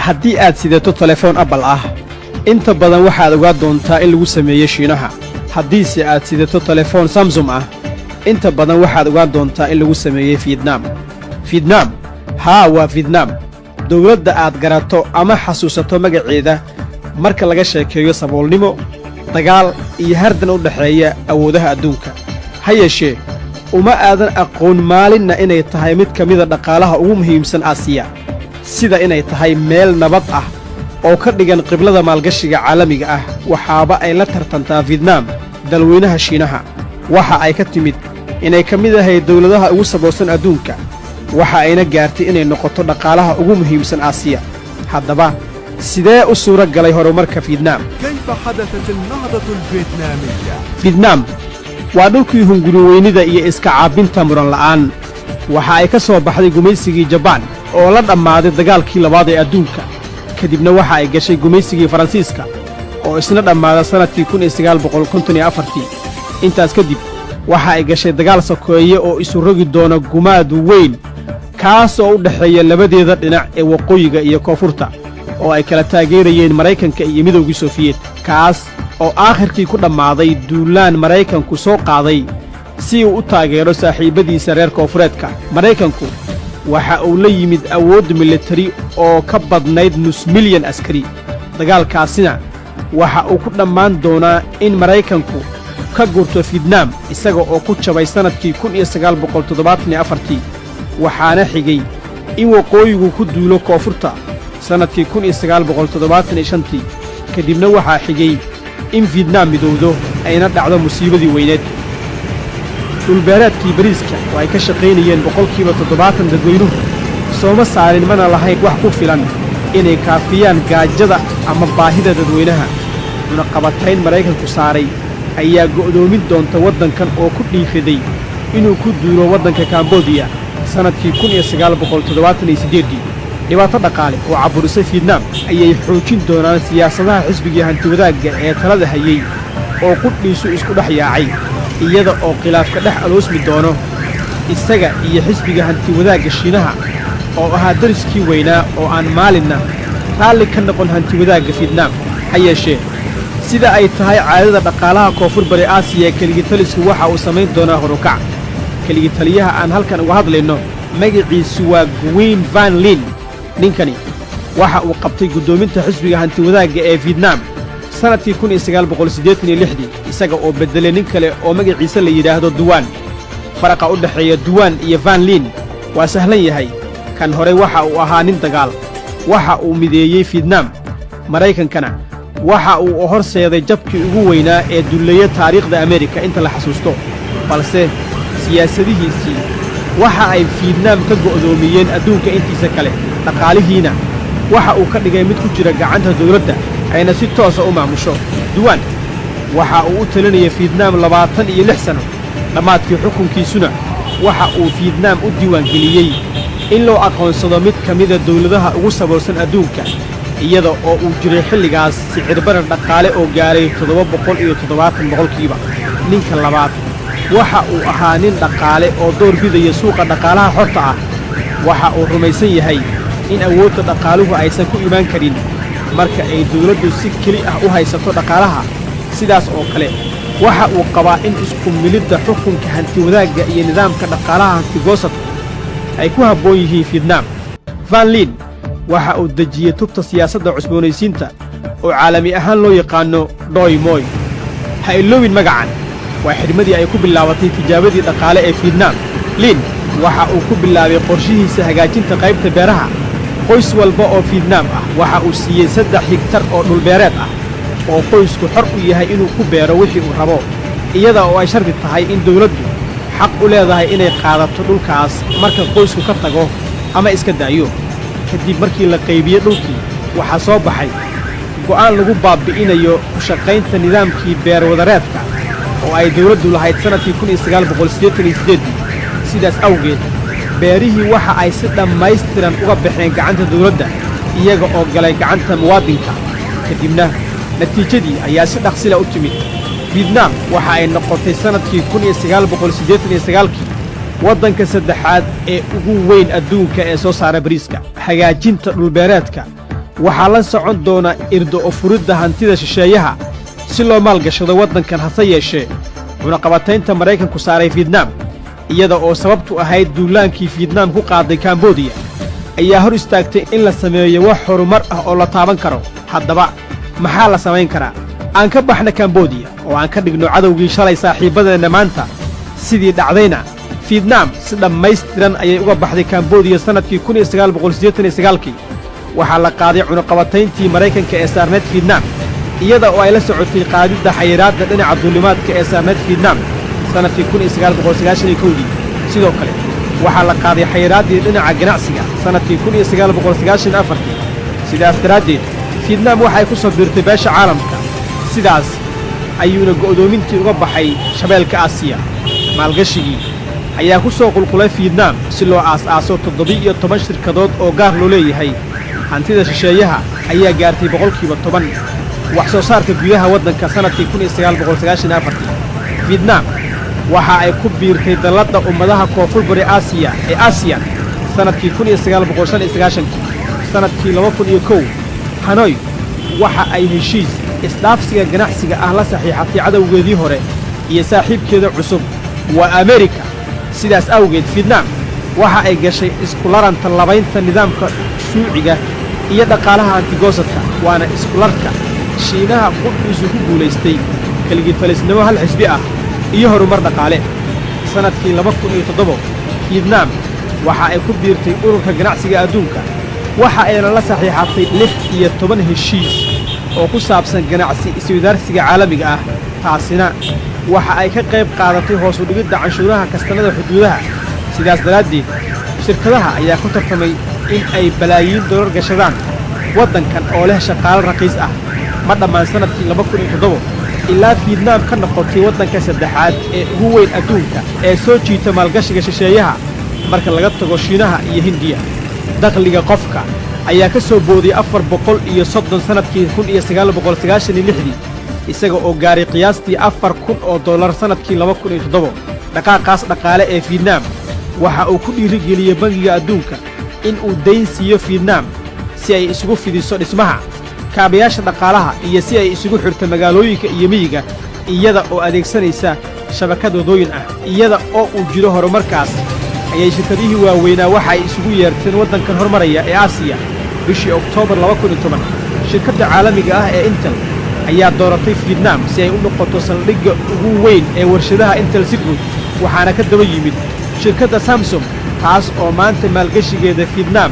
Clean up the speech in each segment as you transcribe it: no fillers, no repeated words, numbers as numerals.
Haddii aad sidato telefoon Apple ah, inta badan waxaad ogaan doontaa in lagu sameeyey Shiinaha. Haddiise aad sidato telefoon Samsung ah, inta badan waxaad ogaan doontaa in lagu sameeyey Fiyetnaam. Fiyetnaam, haa, waa Fiyetnaam, dowladda aad garato ama xasuusato magaceeda marka laga sheekeeyo saboolnimo, dagaal iyo hardan u dhexeeya awoodaha adduunka. Ha yeeshee, uma aadan aqoon maalinna inay tahay mid ka mida dhaqaalaha ugu muhiimsan Aasiya, sida inay tahay meel nabad ah oo ka dhigan qiblada maalgashiga caalamiga ah. Waxaaba ay la tartantaa Fiyetnaam dalweynaha Shiinaha. Waxa ay ka timid inay ka mid ahayd dawladaha ugu saboolsan adduunka, waxa ayna gaartay inay noqoto dhaqaalaha ugu muhiimsan Aasiya. Haddaba, sidee u suura galay horumarka Fiyetnaam? كيف حدثت النهضة الفيتنامية؟ Fiyetnaam waa dhulkii hunguriweynida iyo iska caabinta muran la'aan. Waxa ay ka soo baxday gumaysigii Jabaan oo la dhammaaday dagaalkii labaad ee adduunka. Kadibna waxa ay gashay gumaysigii Faransiiska oo isna dhammaada sannadkii 1954-tii. Intaas kadib waxa ay gashay dagaal sokeeye oo isu rogi doona gumaad weyn, kaas oo u dhexeeya labadeeda dhinac ee waqooyiga iyo koonfurta, oo ay kala taageerayeen Maraykanka iyo Midowgii Sofiyeet, kaas oo aakhirkii ku dhammaaday duulaan Maraykanku soo qaaday si uu u taageero saaxiibbadiisa reer koonfureedka. Maraykanku waxa uu la yimid awood militari oo ka badnayd nus milyan askari. Dagaalkaasina waxa uu ku dhammaan doonaa in Maraykanku ka gurto Fiyetnaam, isaga oo ku jabay sannadkii 1974-tii. Waxaana xigay in waqooyigu ku duulo koonfurta sannadkii 1975-tii. Kadibna waxaa xigay in Fiyetnaam midowdo, ayna dhacdo musiibadii weyneed. Dhulbeereedkii bariiska oo ay ka shaqaynayeen 70% dadweynuhu sooma saarin, mana lahayn wax ku filan inay kaafiyaan gaajada ama baahida dadweynaha. Cunaqabatayn Maraykanku saaray ayaa go'doomin doonta waddankan oo ku dhiiraday inuu ku duulo waddanka Kambodiya sannadkii 1978-dii. Dhibaato dhaqaale oo cabburisay Fietnaam ayay xoojin doonaan siyaasadaha xisbigii hantiwadaagga ee talada hayey oo qudhiisu isku dhex yaacay, iyada oo khilaafka dhex aloosmi doono isaga iyo xisbiga hantiwadaagga Shiinaha oo ahaa dariskii weynaa oo aan maalinna raalli ka noqon hantiwadaagga Fietnaam. Ha yeeshee, sida ay tahay caadada dhaqaalaha Koonfur Bari Aasiya, keligitalisku waxa uu samayn doonaa horukac. Keligitaliyaha aan halkan uga hadlayno magaciisu waa Nguyen Van Linh. Ninkani waxa uu qabtay guddoominta xisbiga hantiwadaagga ee Fietnaam sannadkii 1986-dii, isaga oo beddelay nin kale oo magaciisa la yidhaahdo Duwan. Faraqa u dhexeeya Duwan iyo Van Linh waa sahlan yahay. Kan hore waxa uu ahaa nin dagaal, waxa uu mideeyey Fietnaam. Maraykankana waxa uu horseeday jabkii ugu weynaa ee dulleeya taariikhda Ameerika inta la xasuusto, balse siyaasadihiisii waxa ay Fietnaam ka go'doomiyeen adduunka intiisa kale. Dhaqaalihiina waxa uu ka dhigay mid ku jira gacanta dawladda, ayna si toosa u maamusho. Duwan waxa uu u talinayay Fietnaam 26 sano. Dhammaadkii xukunkiisuna waxa uu Fietnaam u diiwaangeliyey in loo aqoonsado mid ka mida dawladaha ugu saboolsan adduunka, iyada oo uu jiray xilligaas sicir barar dhaqaale oo gaaray 770%. Ninka labaad waxa uu ahaa nin dhaqaale oo door bidaya suuqa dhaqaalaha xorta ah. Waxa uu rumaysan yahay in awoodda dhaqaaluhu aysan ku imaan karin marka ay dawladdu si keli ah u haysato dhaqaalaha. Sidaas oo kale, waxa uu qabaa in isku milidda xukunka hantiwadaagga iyo nidaamka dhaqaalaha hantigoosadku ay ku habboon yihiin Fietnaam. Van Linh waxa uu dejiyey tubta siyaasadda cusboonaysiinta oo caalami ahaan loo yaqaanno Doi Moi. Ha iloowin magacan, waa xidhmadii ay ku bilaabatay tijaabadii dhaqaale ee Fietnaam. Linh waxa uu ku bilaabay qorshihiisa hagaajinta qaybta beeraha. Qoys walba oo Fietnaam ah waxa uu siiyey 3 higtar oo dhulbeereed ah oo qoysku xor u yahay inuu ku beero wixii uu rabo, iyada oo ay shardi tahay in dawladdu xaq u leedahay inay qaadato dhulkaas marka qoysku ka tago ama iska daayo. Kadib markii la qaybiyey dhulkii, waxaa soo baxay go'aan lagu baabbi'inayo ku shaqaynta nidaamkii beerwadareedka oo ay dawladdu lahayd sannadkii 1988-dii. Sidaas awgeed, beerihii waxa ay si dhammaystiran uga baxeen gacanta dawladda, iyaga oo galay gacanta muwaadinka. Kadibna natiijadii ayaa si dhaqsila u timid. Fietnaam waxa ay noqotay sannadkii 1989-kii waddanka saddexaad ee ugu weyn adduunka ee soo saara bariiska. Hagaajinta dhulbeereedka Waxaa la socon doona irdo ofuridda hantida shisheeyaha si loo maalgashado waddankan. Hase yeeshee, cunaqabataynta Maraykanku saaray Fietnaam, iyada oo sababtu ahayd duulaankii Fietnaam ku qaaday Kambodiya, ayaa hor istaagtay in la sameeyo wax horumar ah oo la taaban karo. Haddaba, maxaa la samayn karaa? Aan ka baxna Kambodiya oo aan ka dhigno cadowgii shalay saaxiibbadeenna maanta. Sidii dhacdayna, Fietnaam si dhammaystiran ayay uga baxday Kambodiya sannadkii 1989-kii. Waxaa la qaaday cunaqabatayntii Maraykanka ee saarneed Fietnaam, iyada oo ay la socotay qaadidda xayiraadda dhinaca duulimaadka ee saarneed Fietnaam sannadkii 1991-dii. Sidoo kale, waxaa la qaaday xayiraaddii dhinaca ganacsiga sannadkii 1994-kii. Sidaas daraaddeed, Fietnaam waxay ku soo biirtay beesha caalamka. Sidaas ayuuna go'doomintii uga baxay shabeelka Aasiya. Maalgashigii ayaa ku soo qulqulay Fietnaam si loo aas-aaso 17 shirkadood oo gaar loo leeyahay. Hantida shisheeyaha ayaa gaartay 10% wax soo saarka gudaha waddanka sannadkii 1994-kii. Fietnaam waxa ay ku biirtay dalladda ummadaha Koonfur Bari Aasiya ee ASEAN sannadkii 1995-kii. Sannadkii 2001, Hanoy waxa ay heshiis isdhaafsiga ganacsiga ah la saxiixatay cadowgeedii hore iyo saaxiibkeeda cusub, waa Amerika. Sidaas awgeed, Fietnaam waxa ay gashay iskularanta labaynta nidaamka shuuciga iyo dhaqaalaha antigoosadka, waana iskularka Shiinaha qudhiisu ku guulaystay keligitalisnimo hal xisbi ah iyo horumar dhaqaale. Sannadkii 2007, Fietnaam waxa ay ku biirtay Ururka Ganacsiga Adduunka, waxa ayna la saxiixatay 16 heshiis oo ku saabsan ganacsi iswadaarsiga caalamiga ah. Taasina waxa ay ka qayb qaadatay hoos u dhigidda canshuuraha kastamada xuduudaha. Sidaas daraaddeed, shirkadaha ayaa ku tartamay in ay balaayiin dollar gashadaan waddankan oo leh shaqaale raqiis ah. Ma dhammaan sannadkii 2007 ilaa Fietnaam ka noqotay waddanka saddexaad ee ugu weyn adduunka ee soo jiita maalgashiga shisheeyaha, marka laga tago Shiinaha iyo Hindiya. Dakhliga qofka ayaa ka soo booday 430 sannadkii 1996-dii, isaga oo gaaray qiyaastii $4000 sannadkii 2007. Dhaqaaqaas dhaqaale ee Fietnaam waxa uu ku dhiirigeliyey Bangiga Adduunka in uu dayn siiyo Fietnaam si ay isugu fidiso dhismaha kaabayaasha dhaqaalaha iyo si ay isugu xirto magaalooyinka iyo miyiga, iyada oo adeegsanaysa shabakad wadooyin ah. Iyada oo uu jiro horumarkaas, ayay shirkadihii waaweynaa waxa ay isugu yeerteen waddankan hormaraya ee Aasiya. Bishii Oktoobar 2010, shirkadda caalamiga ah ee Intel ayaa dooratay Fietnaam si ay u noqoto saldhigga ugu weyn ee warshadaha Intel si guud. Waxaana ka daba yimid shirkadda Samsung, taas oo maanta maalgeshigeeda Fietnaam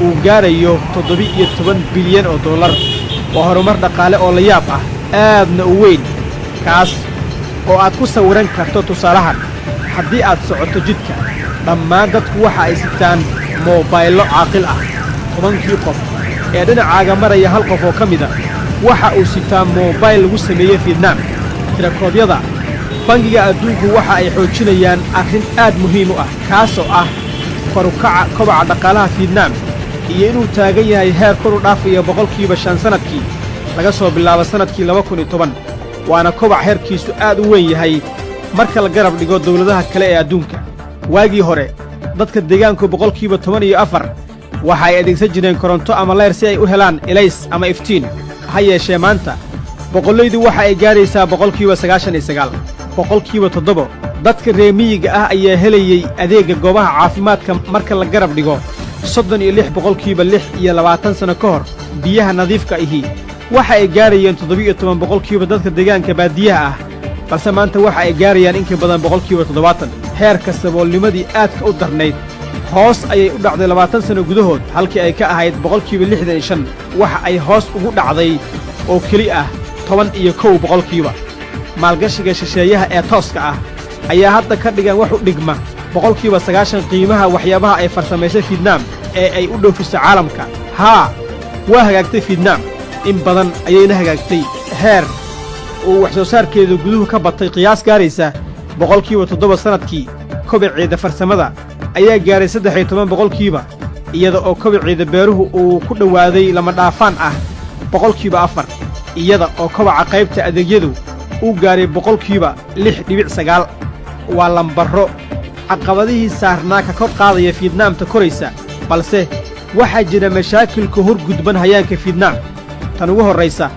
uu gaarayo 17 bilyan oo dollar. Waa horumar dhaqaale oo la yaab ah, aadna u weyn, kaas oo aad ku sawiran karto tusaalahan: haddii aad socoto jidka, dhammaan dadku waxa ay sitaan moobayllo caaqil ah. 10-kii qof ee dhinacaaga maraya, hal qof oo ka mida waxa uu sitaa moobayl lagu sameeyey Fietnaam. Tirakoobyada Bangiga Adduunku waxa ay xoojinayaan arrin aad muhiim u ah, kaasoo ah korukaca kobaca dhaqaalaha Fietnaam iyo inuu taagan yahay heer kor u dhaafaya 5% sannadkii laga soo bilaabo sannadkii 2010. Waana kobac heerkiisu aad u weyn yahay marka la garab dhigo dawladaha kale ee adduunka. Waagii hore, dadka deegaanku 14% waxa ay adeegsan jireen koronto ama leyr si ay u helaan elays ama iftiin. Ha yeeshee, maanta boqollaydu waxa ay gaadhaysaa 99%. 7% dadka reer miyiga ah ayaa helayey adeegga goobaha caafimaadka, marka la garab dhigo 36% 26 sanno ka hor. Biyaha nadiifka ahi waxa ay gaadhayeen 17% dadka deegaanka baadiyaha ah, balse maanta waxa ay gaarayaan in ka badan 70%. Heerka saboolnimadii aadka u darnayd hoos ayay u dhacday 20 sanno gudahood. Halkii ay ka ahayd 65%, waxa ay hoos ugu dhacday oo keli ah 11%. Maalgashiga shisheeyaha ee tooska ah ayaa hadda ka dhigan wax u dhigma 90% qiimaha waxyaabaha ay farsamaysay Fietnaam ee ay u dhoofiso caalamka. Haa, waa hagaagtay Fietnaam, in badan ayayna hagaagtay, heer uu wax soo saarkeedu guduhu ka batay qiyaas gaaraysa 7% sannadkii. Kobaceeda farsamada ayaa gaaray 13%, iyada oo kobaceeda beeruhu uu ku dhowaaday lama dhaafaan ah 4%, iyada oo kobaca qaybta adeegyadu uu gaaray 6.9%. Waa lambarro caqabadihii saarnaa ka kor qaadaya Fietnaamta koraysa, balse Waxaa jira mashaakilka hor gudban hayaanka Fiidnaam. Tan ugu horraysa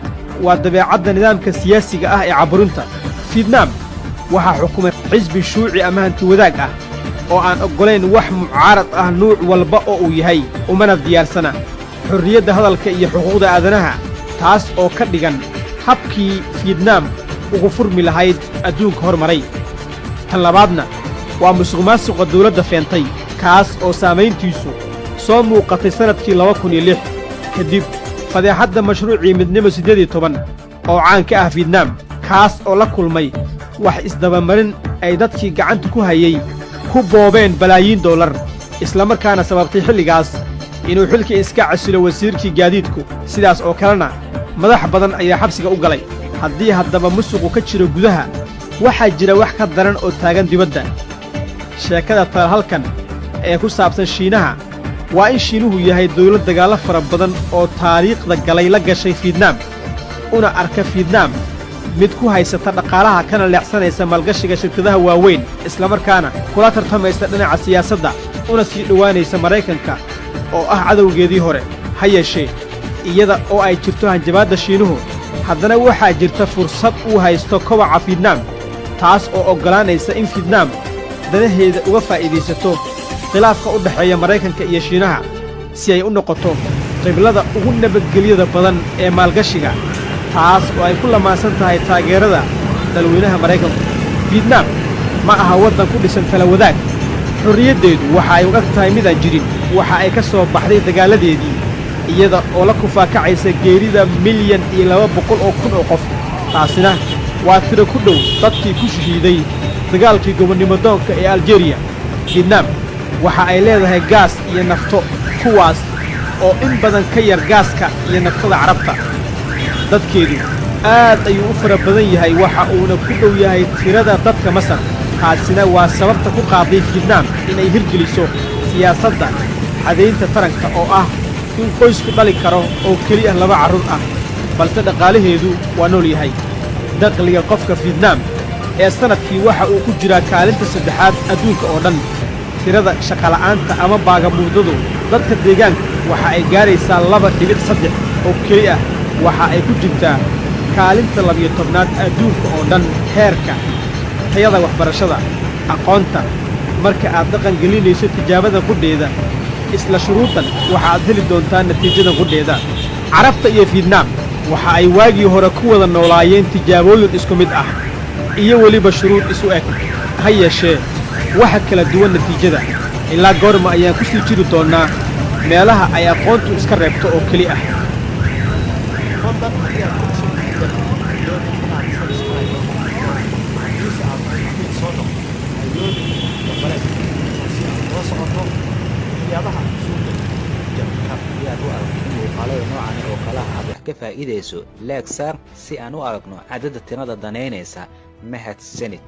waa dabeecadda nidaamka siyaasiga ah ee caburinta. Fiidnaam waxaa xukumay xisbi shuuci ama hanti wadaag ah oo aan oggolayn wax mucaarad ah, nuuc walba oo uu yahay, umana diyaarsana xorriyadda hadalka iyo xuquuqda aadanaha, taas oo ka dhigan habkii Fiidnaam ugu furmi lahayd adduunka hormaray. Tan labaadna waa musuqmaasuqa dawladda feentay, kaas oo saamayntiisu soo muuqatay sannadkii 2006 kadib fadeexadda mashruucii Midnimo 18 oo caan ka ah Fiidnaam, kaas oo la kulmay wax isdabamarin ay dadkii gacanta ku hayey ku boobeen balaayiin dollar, islamarkaana sababtay xilligaas inuu xilka iska casilo wasiirkii gaadiidku. Sidaas oo kalena madax badan ayaa xabsiga u galay. Haddii haddaba musuqu ka jiro gudaha, waxaa jira wax ka daran oo taagan dibadda. Sheekada taal halkan ee ku saabsan Shiinaha waa in Shiinuhu yahay dawlad dagaallo fara badan oo taariikhda galay la gashay Fiidnaam, una arka Fiidnaam mid ku haysata dhaqaalaha, kana leexsanaysa maalgashiga shirkadaha waaweyn, islamarkaana kula tartamaysa dhinaca siyaasadda, una sii dhowaanaysa Maraykanka oo ah cadowgeedii hore. Ha yeeshee, iyada oo ay jirto hanjabaadda Shiinuhu, haddana waxaa jirta fursad uu haysto kobaca Fiidnaam, taas oo oggolaanaysa in Fiidnaam danaheeda uga faa'iidaysato khilaafka u dhexeeya Maraykanka iyo Shiinaha, si ay u noqoto qiblada ugu nabadgelyada badan ee maalgashiga, taas oo ay ku lamaansan tahay taageerada dalweynaha Maraykanku. Fiidnaam ma aha waddan ku dhisan tala wadaag. Xorriyaddeedu waxa ay u eg tahay midaan jirin. Waxa ay ka soo baxday dagaalladeedii iyada oo la kufaakacaysa geerida 1,200,000 oo qof. Taasina waa tiro ku dhow dadkii ku shahiiday dagaalkii gobonnimo doonka ee Aljeriya. Fiidnaam waxa ay leedahay gaas iyo nafto, kuwaas oo in badan ka yar gaaska iyo naftada Carabta. Dadkeedu aad ayuu u fara badan yahay, waxa uuna ku dhow yahay tirada dadka Masar. Taasina waa sababta ku qaaday Fiidnaam inay hirgeliso siyaasadda xadaynta taranka, oo ah in qoysku dhali karo oo keli ah laba carruur ah. Balse dhaqaalaheedu waa nool yahay. Dakhliga qofka Fiidnaam ee sannadkii waxa uu ku jiraa kaalinta saddexaad adduunka oo dhan. Tirada shaqola'aanta ama baagamuudadu dadka deegaanka waxa ay gaaraysaa 2.3 oo keli ah. Waxa ay ku jirtaa kaalinta 12aad adduunka oo dhan heerka tayada waxbarashada aqoonta. Marka aad dhaqan gelinayso tijaabada qudheeda, isla shuruuddan waxaad heli doontaa natiijada qudheeda. Carabta iyo Fiidnaam waxa ay waagii hore ku wada noolaayeen tijaabooyin isku mid ah iyo weliba shuruud isu eg. Ha yeeshee, waxa kala duwan natiijada. Ilaa goorma ayaan ku sii jiri doonnaa meelaha ay aqoontu iska reebto oo keli ah? Fadlan, haddii aad ku cusub tahay channelka, ha iloobin inaad subscribe noo noqoto. Haddiise aad tahay macmiil soo noqdo, ha iloobin gambaleelka si aad ula socoto waxyaabaha aan soo gelin channelka. Haddii aad u aragto in muuqaalada noocan oo kalaha aad wax ka faa'iidayso, like saar si aan u aragno cadadda tirada danaynaysa. Mahadsanid.